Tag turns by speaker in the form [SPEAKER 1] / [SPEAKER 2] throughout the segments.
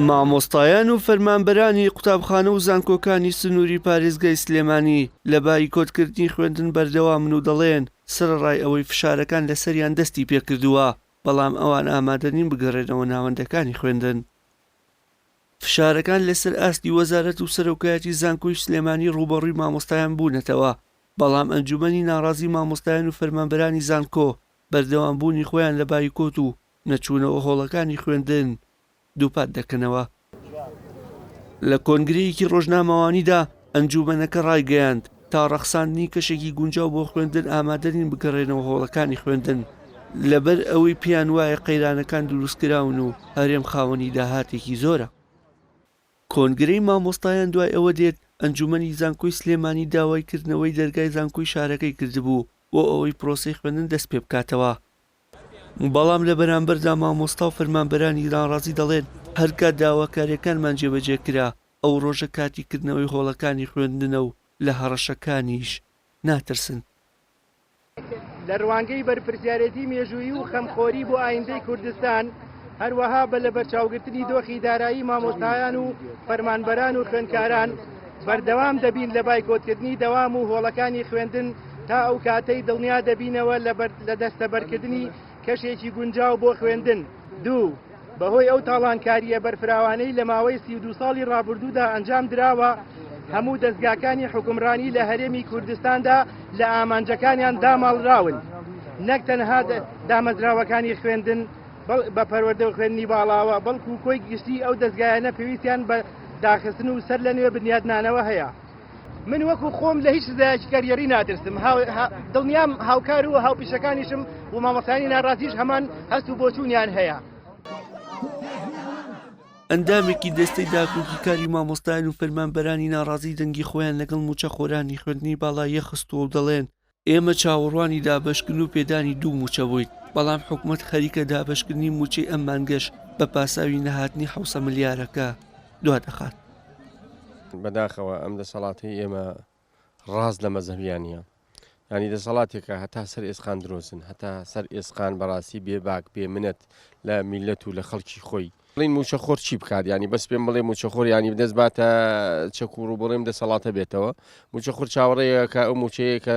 [SPEAKER 1] مامۆستایان و فەرمانبەرانی قوتابخانە و زانکۆکانی سنووری پارێزگای سلێمانی لە بایکۆتکردنی خوێندن بەردەوامن و دەڵێن، سەرەڕای ئەوەی فشارەکان لەسەریان دەستی پێکردووە، بەڵام ئەوان ئامادە نین بگەڕێنەوە ناوەندەکانی خوێندن. فشارەکان لەسەر ئاستی وەزارەت و سەرۆکایەتی زانکۆی سلێمانی ڕووبەڕووی مامۆستایان بوونەتەوە، بەڵام ئەنجومەنی ناڕازی مامۆستایان و فەرمانبەرانی زانکۆ بەردەوامبوونی خۆیان لە بایکۆت و نەچوونەوە هۆڵەکانی خوێندن دووپات دەکەنەوە. لە کۆنگرەیەکی ڕۆژنامەوانیدا ئەنجومەنەکە ڕایگەیاند، تا ڕەخساندنی کەشێکی گونجاو بۆ خوێندن ئامادە نین بگەڕێنەوە هۆڵەکانی خوێندن، لەبەر ئەوەی پێیان وایە قەیرانەکان دروستکراون و هەرێم خاوەنی داهاتێکی زۆرە. کۆنگرەی مامۆستایان دوای ئەوە دێت، ئەنجومەنی زانکۆی سلێمانی داوای کردنەوەی دەرگای زانکۆی شارەکەی کردبوو بۆ ئەوەی پرۆسەی خوێندن دەستپێبکاتەوە، بەڵام لە بەرامبەردا مامۆستا و فەرمانبەرانی ناڕازی دەڵێن، هەرکات داواکارییەکانمان جێبەجێ کرا، ئەو ڕۆژە کاتی کردنەوەی هۆڵەکانی خوێندنە و لە هەڕەشەکانیش ناترسن.
[SPEAKER 2] لە ڕوانگەی بەرپرسیارێتی مێژوویی و خەمخۆری بۆ ئایندەی کوردستان، هەروەها بە لەبەرچاوگرتنی دۆخی دارایی مامۆستایان و فەرمانبەران و خوێندکاران، بەردەوام دەبین لە بایکۆتکردنی دەوام و هۆڵەکانی خوێندن تا ئەو کاتەی دڵنیا دەبینەوە لە دەستەبەرکردنی کەشێکی گونجاو بۆ خوێندن. دوو. بەهۆی ئەو تاڵانکارییە بەرفراوانەی لە ماوەی 32 ساڵی ڕابردوودا ئەنجام دراوە، هەموو دەزگاکانی حوکمڕانی لە هەرێمی کوردستاندا لە ئامانجەکانیان داماڵراون، نەک تەنها دامەزراوەکانی خوێندن بە پەروەردە و خوێندنی باڵاوە، بەڵکو کۆی گشتی ئەو دەزگایانە پێویستیان بە داخستن و سەر لە نوێ بنیادنانەوە هەیە. من وەکو خۆم لە هیچ سزایەکی کەریەری ناترسم، دڵنیام هاوکار و هاوپیشەکانیشم و مامۆستایانی ناڕازیش هەمان هەست و بۆچوونیان هەیە.
[SPEAKER 1] ئەندامێکی دەستەی داکۆکیکاری مامۆستایان و فەرمانبەرانی ناڕازی دەنگی خۆیان لەگەڵ مووچەخۆرانی خوێندنی باڵا یەکخستووە و دەڵێن، ئێمە چاوەڕوانی دابەشکردن و پێدانی دوو مووچە بووین، بەڵام حکومەت خەریکە دابەشکردنی مووچەی ئەم مانگەش بە پاساوی نەهاتنی حەوسە ملیارەکە دوادەخات.
[SPEAKER 3] بەداخەوە ئەم دەسەڵاتەی ئێمە ڕاست لە مەزهەبیان نییە ینی دەسەڵاتێکە هەتا سەر ئێسقان درۆزن هەتا سەر ئێسقان بەڕاستی بێ باک بێ منەت لە میلەت و لە خەڵکی خۆی بڵین موچەخۆر چی بکات ینی بەس پێم بڵێ موچەخۆر ینی بدەست باتە چەک و ڕووبڕێم دەسەڵاتە بێتەوە موچەخۆر چاوەڕێیە کە ئەو موچەیە کە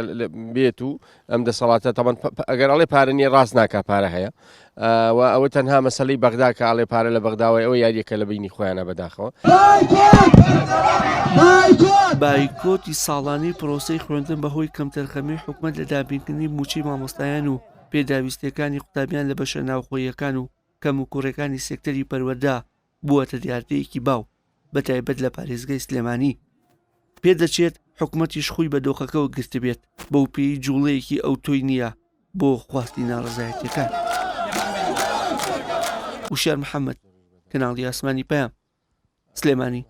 [SPEAKER 3] بێت و ئەم دەسەڵاتە تەبەن ئەگەر ئەڵێ پارە نییە ڕاست ناکا پارە هەیە و ئەوە تەنها مەسلەی بەغدا کە ئەڵێ پارە لە بەغداوای ئەوە یاریەکە لە بینی خۆیانە بەداخەوە.
[SPEAKER 1] بایکۆتی ساڵانەی پرۆسەی خوێندن بەهۆی کەمتەرخەمیی حکومەت لە دابینکردنی مووچەی مامۆستایان و پێداویستییەکانی قوتابیان لە بەشە ناوخۆییەکان و کەموکوڕیەکانی سێکتەری پەروەردە بووەتە دیاردەیەکی باو، بەتایبەت لە پارێزگای سلێمانی. پێدەچێت حکومەتیش خووی بە دۆخەکەوە گرتبێت، بەوپێیەی جوڵەیەکی ئەوتۆی نییە بۆ خواستی ناڕەزایەتییەکان. وشیار محەمەد، کەناڵی ئاسمانی پەیام، سلێمانی.